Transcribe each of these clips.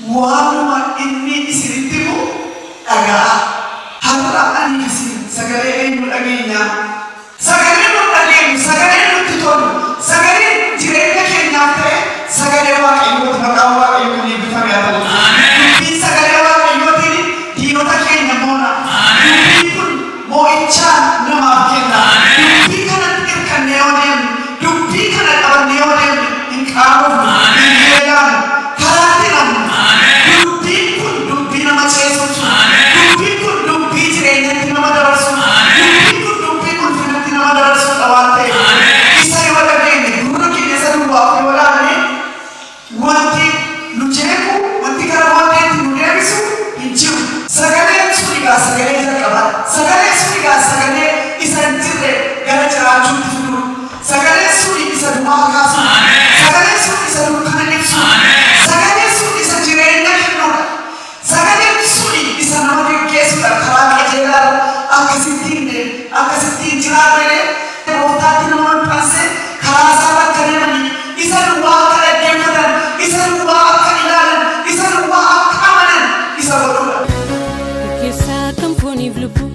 Waanuma inni isinitti himu dhaga'aa. Har'a ani isin sagalee eenyu dhageenya? Sagalee nu dhageenyu, sagalee nutti tolu, sagalee jireenya keenyaaf ta'e sagalee Waaqayyooti. Maqaan Waaqayyoo kan eebbifame haa ta'u. Dubbiin sagalee Waaqayyootiin diinota keenya moona. Dubbiin kun mo'ichaa namaaf kenna. Dubbii kanatti hirkannee yoo deemne, dubbii kana qabannee yoo deemne, hin qaanofnu, hin beela'nu, karaatti namnu. Dubbiin kun dubbii nama ceesisu. Dubbiin kun dubbii jireenyatti nama dabarsu. Dubbiin kun dubbii ulfinatti nama dabarsudha waan ta'eef. Isa yoo dhageenye, gurra keenya isa duwwaaf yoo laanne, wanti nu jeequ, wanti gara booddeetti nu deebisu hin jiru. Sagaleen sun egaa sagalee jalqabaa. Sagaleen sun egaa sagalee isa hin jirre gara jiraachuutti fidu. Sagaleen sun isa du'aa kaasu. Sagaleen sun isa dukkana ibsu. Sagaleen sun isa jireenya kennudha. Sagaleen sun isa nama geggeessudha karaa qajeelaa, akkasittiin deemu, akkasittiin jiraatu jedhee gooftaatti nama maxxansee karaa isaa akka deemanii, isa duwwaa akka dhaggeeffatan, isa duwwaa akka ilaalan, isa duwwaa akka amanan isa godhudha. Keessaa kan fooniif lubbuu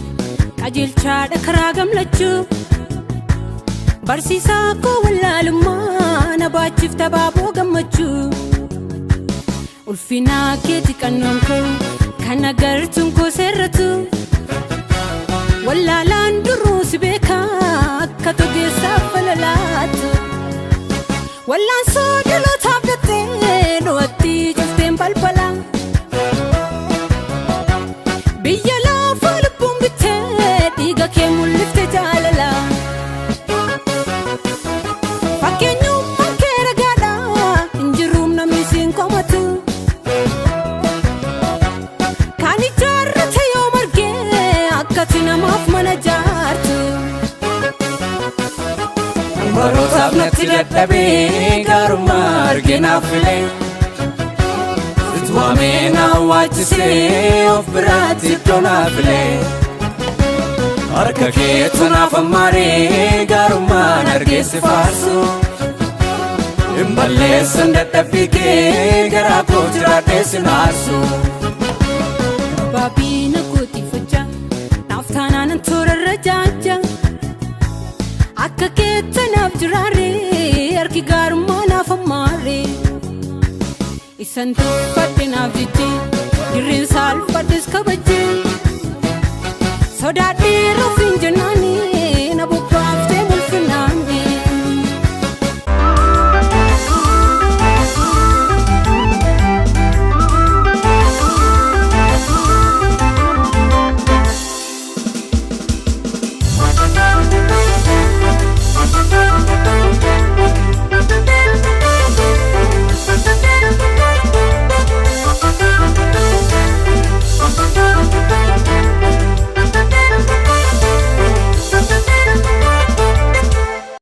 qajeelchaadha karaa gammachuu, barsiisaa koo wallaalummaa na baachifta baaboo gammachuu. Ulfinaa keeti qannoon koo kan agartuun koo seerratu, wallaalaan duruu si beekaa akka togeessaaf falalaatu. Wallaansoo dhalootaaf dattee du'atti cufteen balbala. Biyya lafaa lubbuun bittee dhiiga kee mul'ifte jaalala. Fakkeenyummaan kee ragaadha, hin jiruum namni siin komatu. Kan ijaarrate yoo margee akkati namaaf mana jaartu. Barootaaf natti dadhabee gaarummaa argee naaf filee. Waamee na waachisee of biraatti iddoo naaf filee. Harka keetu naaf ammaaree gaarummaan argeessi faarsu. Hin balleessan dadhabbii kee, garaa koo jiraadhee sin aarsu. Baabina kootiifachaa naaf taanaan toorarra jaanja. Akka keetta naaf jiraaree, harki gaarummaa naaf ammaaree. Isan tuffadhe naaf jechee, dirreen saalfadhes kabajjee. Sodaadhee ofiin jennaanii na bobbaaftee mul'inaanii.